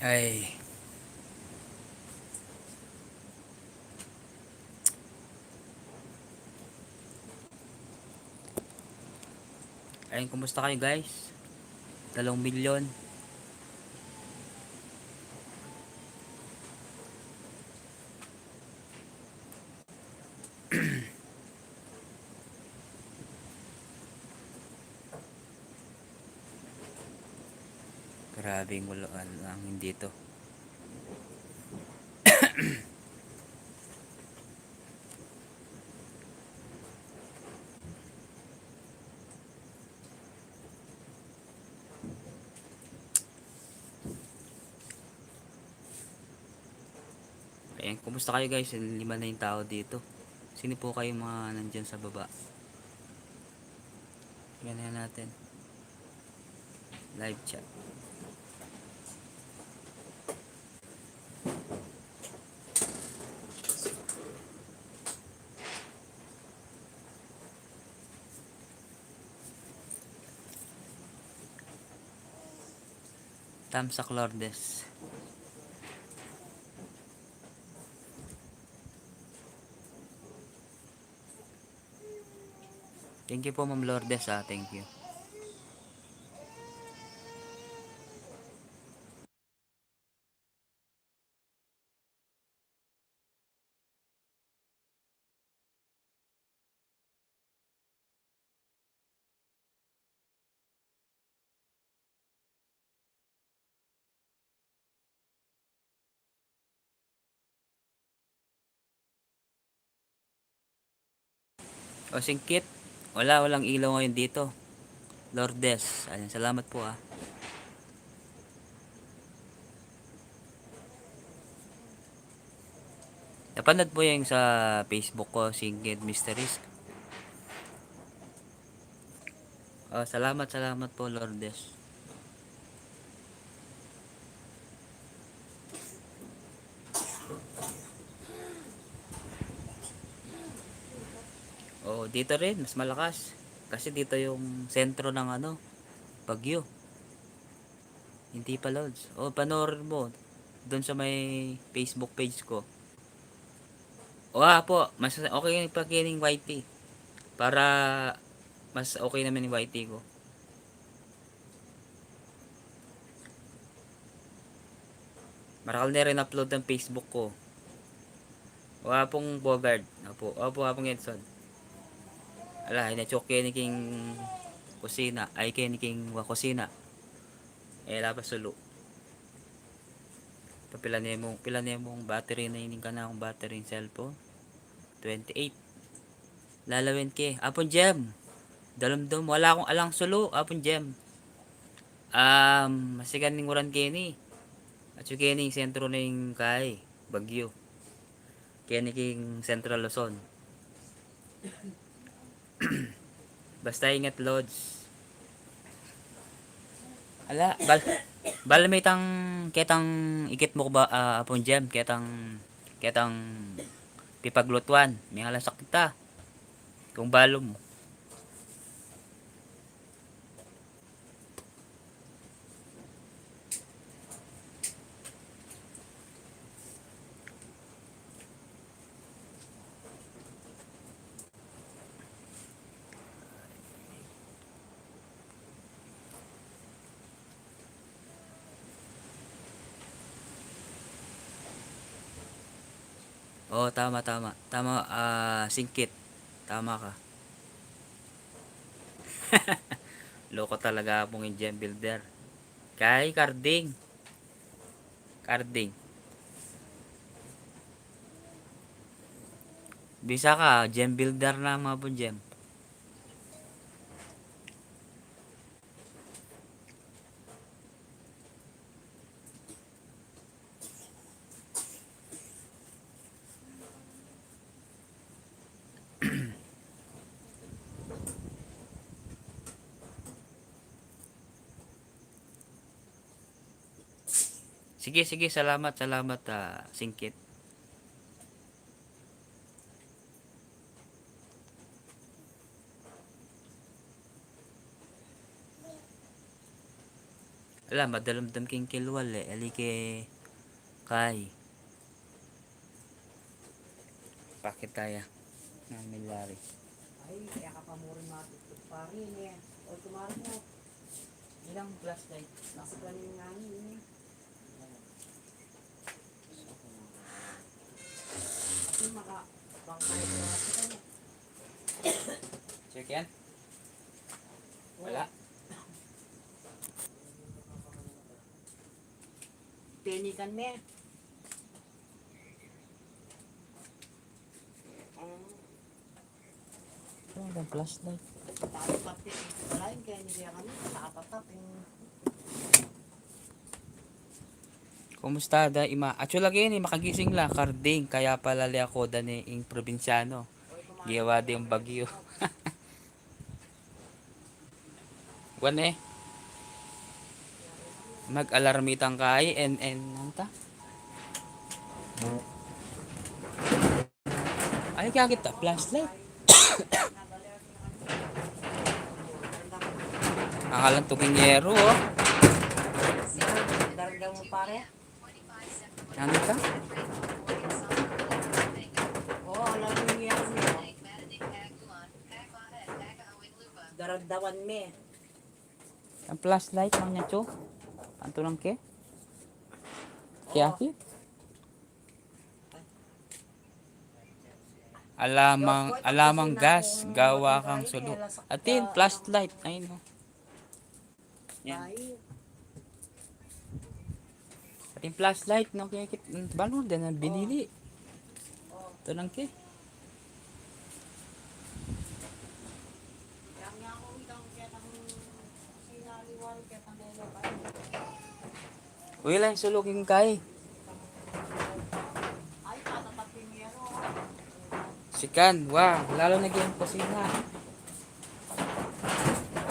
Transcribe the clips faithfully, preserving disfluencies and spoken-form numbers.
Ay. Ayun, kumusta kayo, guys? Dalawang milyon. Grabeng ulan ang hindi to. Ayan, kumusta kayo, guys? Lima na yung tao dito. Sino po kayo mga nandyan sa baba? Tingnan natin. Live chat. Tamsak Lourdes. Thank you po, Ma'am Lourdes, ah. Thank you. O, singkit. Wala, walang ilaw ngayon dito. Lourdes. Ayan, salamat po, ah. Napanood po yung sa Facebook ko, Singkit Mysteries. Oh, salamat, salamat po, Lourdes. Oh, dito rin, mas malakas. Kasi dito yung sentro ng ano, bagyo. Hindi pa, Lods. Oh, panoorin mo. Doon sa may Facebook page ko. O, ah, po, mas okay pa kining Y T. Para mas okay naman yung Y T ko. Marakal na rin upload ng Facebook ko. O, Apong Bogart. Opo, opo, Apong Edson. Ala, inatsok keni king kusina. Ay, keni king wa kusina. E la pa sulu. Pila ne mung, pila ne mung battery na ining kanakung battery ning cellphone? Twenty-eight. Lalawen ke. Apong Jem. Dalumdum. Wala kung alang sulu, Apong Jem. Um, masigan ning uran keni. Atsu keni sentro ning kay Baguio. Keni king Central Luzon. Basta ingat, Lods. Ala, bal, bal may tang, ketang ikit mu ba, ah, Apong Jem, ketang, ketang pipaglutuan, mingalasak kita. Kung balum. Oo, tama, tama. Tama, ah, singkit. Tama ka. Loko talaga Apong Jem Builder. Kay Carding. Carding. Bisa ka, Jem Builder na, mga Apong Jem. Sige, sige, salamat, salamat, ah, singkit. Ala, madalumdum king kilwal e. Ali ke kai. Pakit taya. Nang milyari. Ay, kaya ka pa mu rin matutug, pare, e. O, tumari mo. Ilang flashlight? Nasa kanin nga ni, e. Kasi maka-, bangkay ko kasi kanya. Check yan? Wala. Penikan me. Ano yung flashlight? Tapos pati, wala yung kaya nila kami, nakapatap yung Kumusta da ima? Atsu lagi ini, makagising la, karding, kaya pala li ako da ne ing probinsyano. Gewa ding bagyu. Wan e. Mag-alarm itang kai, en, en, nanu ta? Ay, kakit ta, flashlight. Ang alang tuking yero, o. Daragdag mu, pare. Nanu ta? O, alang tuking yero. Daramdaman me. Ang flashlight, Mang Nyacho. Anto nang ke? Kaya ki? Alamang, alamang gas, gawa kang sulu. Atin, flashlight. Ayun, o. Yan. Atin flashlight, no? Kaya kit, balon din ang binili. Ito lang ki. Uy, lang sulukin kai. Sikan, wa, lalo na geng kusina.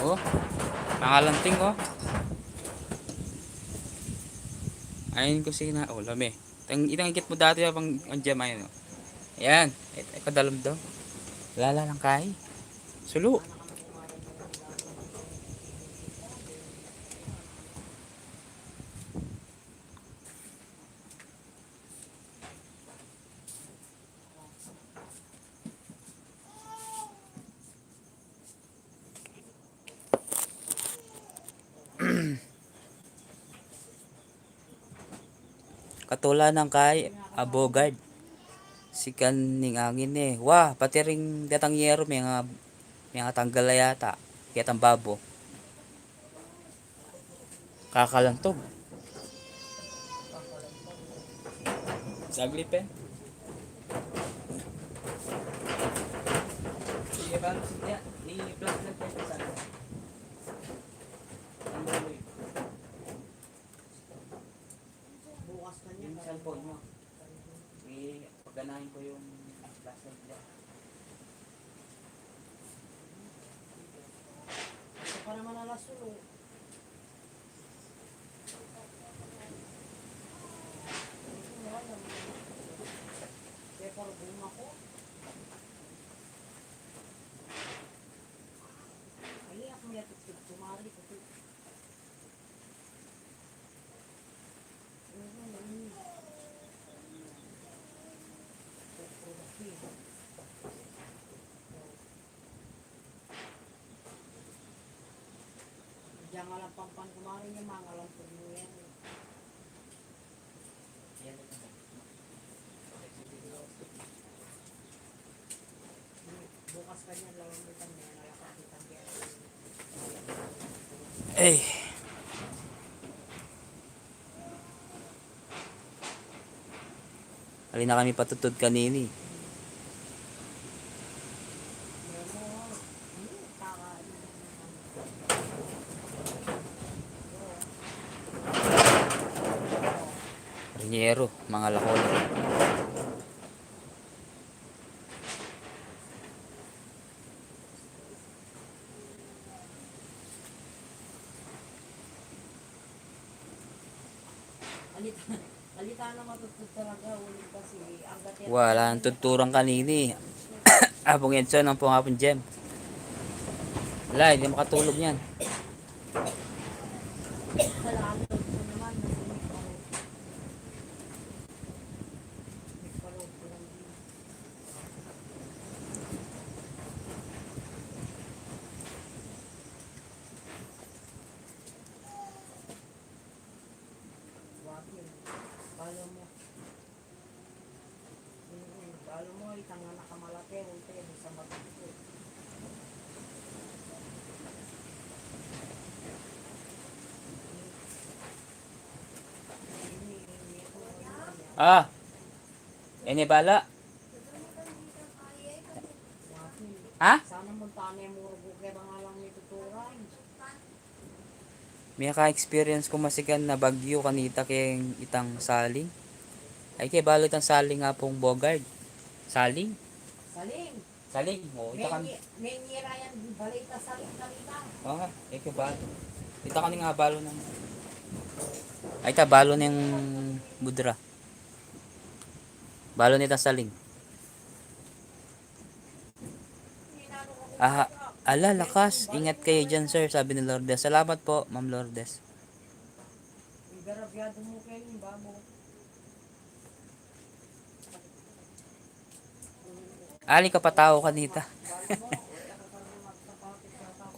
O, mangalanting, o. Ayun, kusina. O, lami. Itang, itang ikit mu dati, abang andiyan, ayun, o. Ayan. Ay, ay, padalumdum. Lala lang kai. Sulu. Katula nang kai, abogad. Sikan ning angin e. Wa, pati ring datang yero, menga, mengatanggal la yata. Ketang babo. Kakalantog. Saglit, e. Sige, bang, sige, i-plus lang tayo sa saglit. Ang gagawin. Bukas na niya. Yung cellphone mo. Eh, paganahin ko yung flashlight dyan. Ito pa naman alas uno. Kaya parang bunga ko. Ay, ako yung tutug tumari ko. Diyan nga lang pampan kumari niya, mangalang pag-uwi yan. Ay. Ali na kami patutod kanini. Rinyero, mangalakol. Alita, alita na matutug talaga, ulit kasi ang gati. Wala nang tuturang kanini. Apung Edson, Ampong Jem. Wala, hindi makatulog yan. Wala, ano Balo mo. Mm, balo mo, itang anak a malate, unti, di sa magkikit. Ah, ini bala. Ha? Sana montane murugu ke bangalang ni tuturan. Miyaka-experience ku masikan na bagyu kanita keng itang Saling. Ay, ke balo itang Saling, Apung Bogart. Saling? Saling. Saling, o, ita kan. Mengi-, mengira yan, balita Saling kanita. O nga, e ke balo. Ita kan nga balo nang. Ay, ita balo ning Budra. Balo nitang Saling. Aha, ala, lakas. Ingat kayo dyan, sir, sabi ni Lourdes. Salamat po, Ma'am Lourdes. Ali ka patao kanita.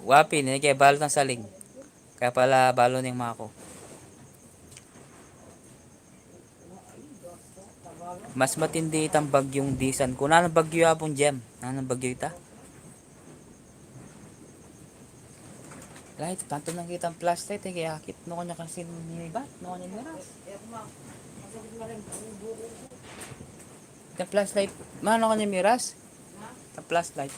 Wapi, ini ke balo nang Saling. Kaya pala balo ning mako. Mas matindi itang bagyung disan. Kuna nang bagyu, Apung Jem? Nanung bagyu ita? Light, tantu nang kitang flashlight, e ke akit. Nu kanya kasi ninibat? Nu kanya miras? Itang flashlight. Manu kanya miras? Itang flashlight.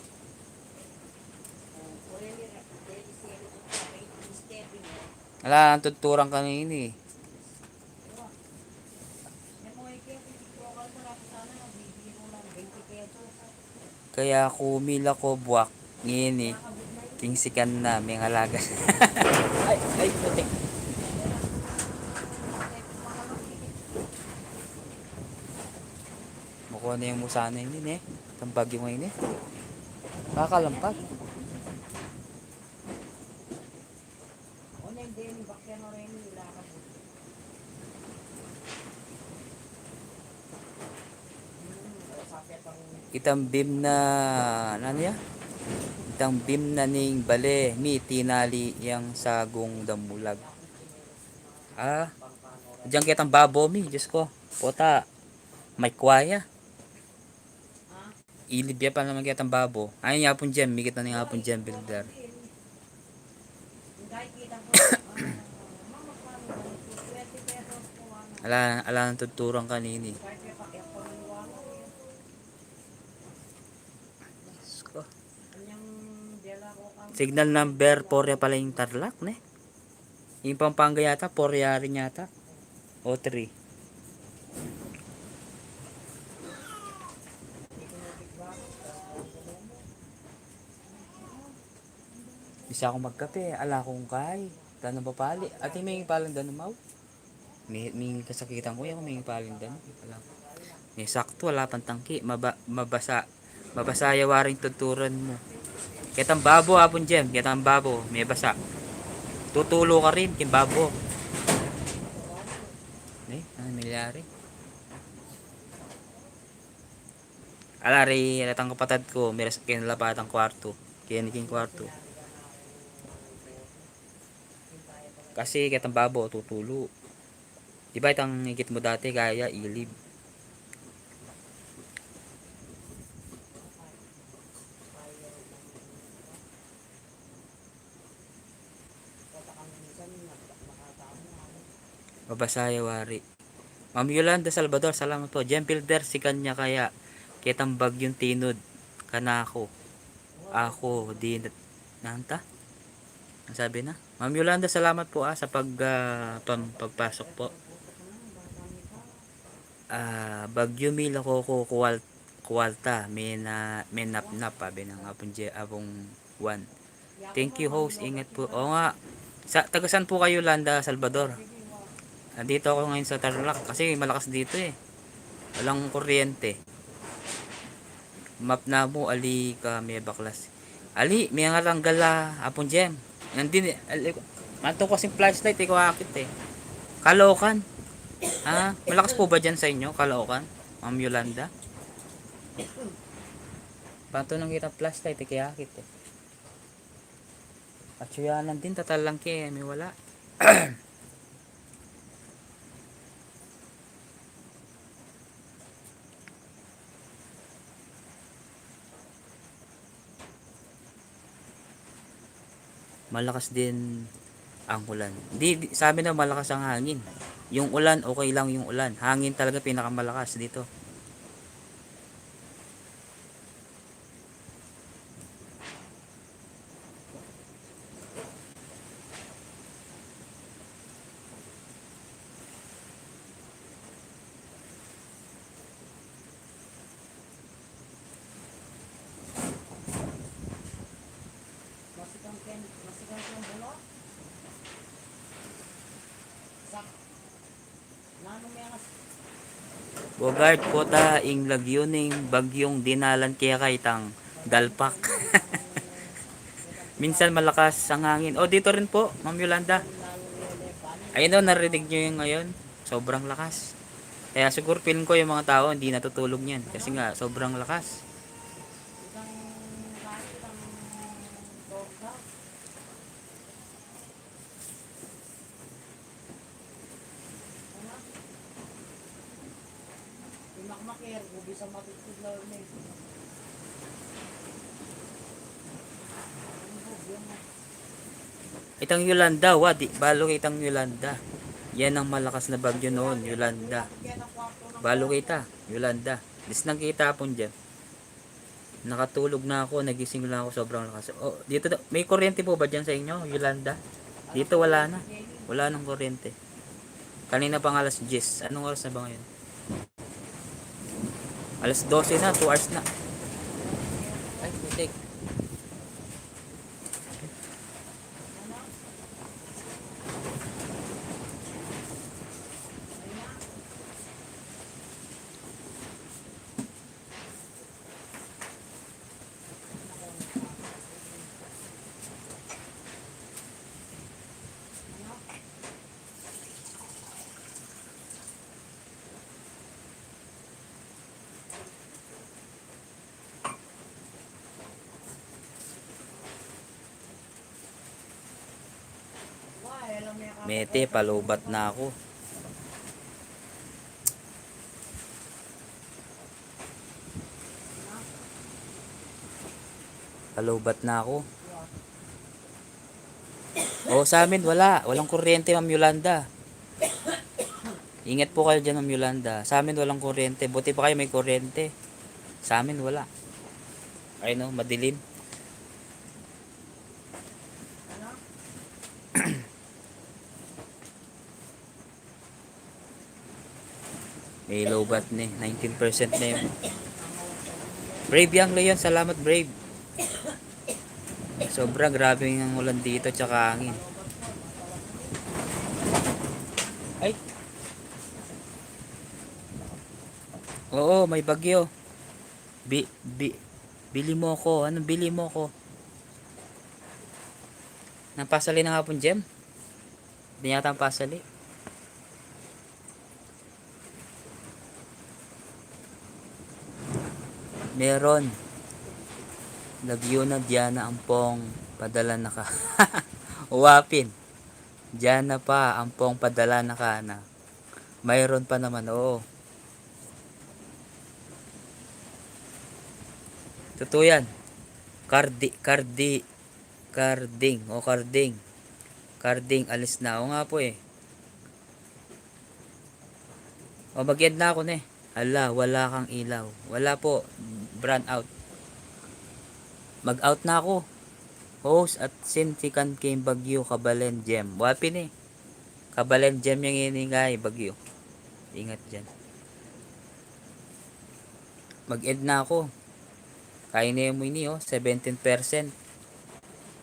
Ala, ang tuturan kanini. Kaya ku mila ko buak ngeni, king sikan na mengalaga. Ay, ay, putik. Mukha na yung musa na ini, ne? Itang bagyu ngeni, ne? Kakalampag. Itang bim na, nanu ya? Itang bim na ning bale mi, tinali yang sagung damulag. Ah, diyan ketang babo mi, Diyos ko. Pota, may kwaya. Ilib ya pa naman ketang babo. Ay, Apung Jem, mikit na ning Apung Jem Builder. Ala, ala nang tuturan kanini. Diyos ko. Signal number four ya pala ing Tarlac, ne? Ing Pampanga yata, four ya rin yata. O three. Bisa kung magkape, ala kung kay. Danum pa pali. Ati, menging palang danum, aw? Menging kasakitan ku ya, menging palang danum. Ala. Saktu, ala pang tangki. Maba-, mabasa. Mabasa ya waring tuturan mu. Ketang babo, Apung Jem, ketang babo, mebasa. Tutulu karin king babo. Ne, nanu milyari? Ala, ri, ala itang kapatad ku, miras keni la pa itang kwartu. Keni king kwartu. Kasi ketang babo, tutulu. Di ba itang igit mu dati, kaya ilib. Mabasa ya wari. Ma'am Yolanda Salvador, salamat po. Jem Builder, sikan ya kaya ketang bagyung tinud kanaku. Aku, di nat-, nanta? Ang sabi na? Ma'am Yolanda, salamat po, ah, sa pag, ah, pam-, pagpasok po. Ah, bagyu mi la ko, ko, kuwal-, kuwalta, mena-, menapnap, sabi ng Apung Je-, Apung Juan. Thank you, host. Ingat po. Oo nga. Sa, taga saan po kayo, Landa Salvador? Nandito ako ngayon sa Tarlac kasi malakas dito eh. Walang kuryente. Map na mo, ali ka, may baklas. Ali, may nga tanggal, ah, Apung Jem. Nandin, ali, manto kasing flashlight, ikaw akit eh. Caloocan. Ha? Malakas po ba dyan sa inyo, Caloocan? Ma'am Yolanda? Panto nang kita flashlight, ikaw akit eh. At suyanan din, tatalang ke, may wala. Malakas din ang ulan. Di, di, sabi na malakas ang hangin. Yung ulan, okay lang yung ulan. Hangin talaga pinakamalakas dito. Masikang ken, masikang ken bulok. Sak-, nanu me ngas- Bogart, pota ing lagyu ning bagyung dinalan keka itang dalpak. Minsan malakas ang hangin. O, dito rin po, Ma'am Yolanda. Ayun o, narinig nyo yung ngayon. Sobrang lakas. Kaya siguro feeling ko yung mga tao hindi natutulog niyan. Kasi nga, sobrang lakas. Itang Yolanda, wa, di, balu ke itang Yolanda. Yan ang malakas na bagyo noon, Yolanda. Balu ke ita, Yolanda. Dis nang kita pun dyan. Nakatulog na ako, nagising lang ako, sobrang lakas. O, dito daw, may kuryente po ba dyan sa inyo, Yolanda? Dito wala na. Wala nang kuryente. Kanina pang alas diyes. Anong oras na ba ngayon? Alas dose na, two hours na. Ay, putik. Mete, palubat na aku. Palubat na aku. O, sa amin wala. Walang kuryente, Ma'am Yolanda. Ingat po kayo dyan, Ma'am Yolanda. Sa amin walang kuryente. Buti pa kayo may kuryente. Sa amin wala. Ayun o, madilim. May lowbat ne, nineteen percent na yun. Brave Young Leon, salamat, Brave. Sobra, grabe ang ulan dito, tsaka hangin. Ay. Oo, may bagyo. Bi-, bi-, bili mo ko. Anong bili mo ko? Napasali na nga pong gem. Di yata ang pasali. Meron. Lagyu na, Diana, ampong padala na ka. Uwapin. Diana pa, ampong padala na ka na. Mayroon pa naman, oo. Totoo yan. Kardi, kardi, karding, o karding. Karding, alis na. O nga po eh. O, mag-end na ako ne. Ala, wala kang ilaw. Wala po. Brownout. Mag-out na ako. Host at sinsikan keng bagyo, kabalen gem. Wapi ne. Kabalen gem yang ini nga, eh, bagyo. Ingat dyan. Mag-end na ako. Kaine mu ini, o, seventeen percent.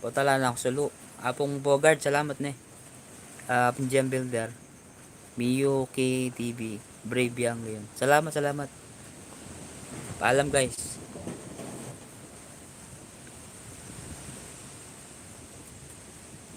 O, tala na ako sulu. Apung Bogart, salamat ne. Ah, Apung Gem Builder. Miyuki T V. Brave Young Leon. Salamat, salamat. Paalam, guys.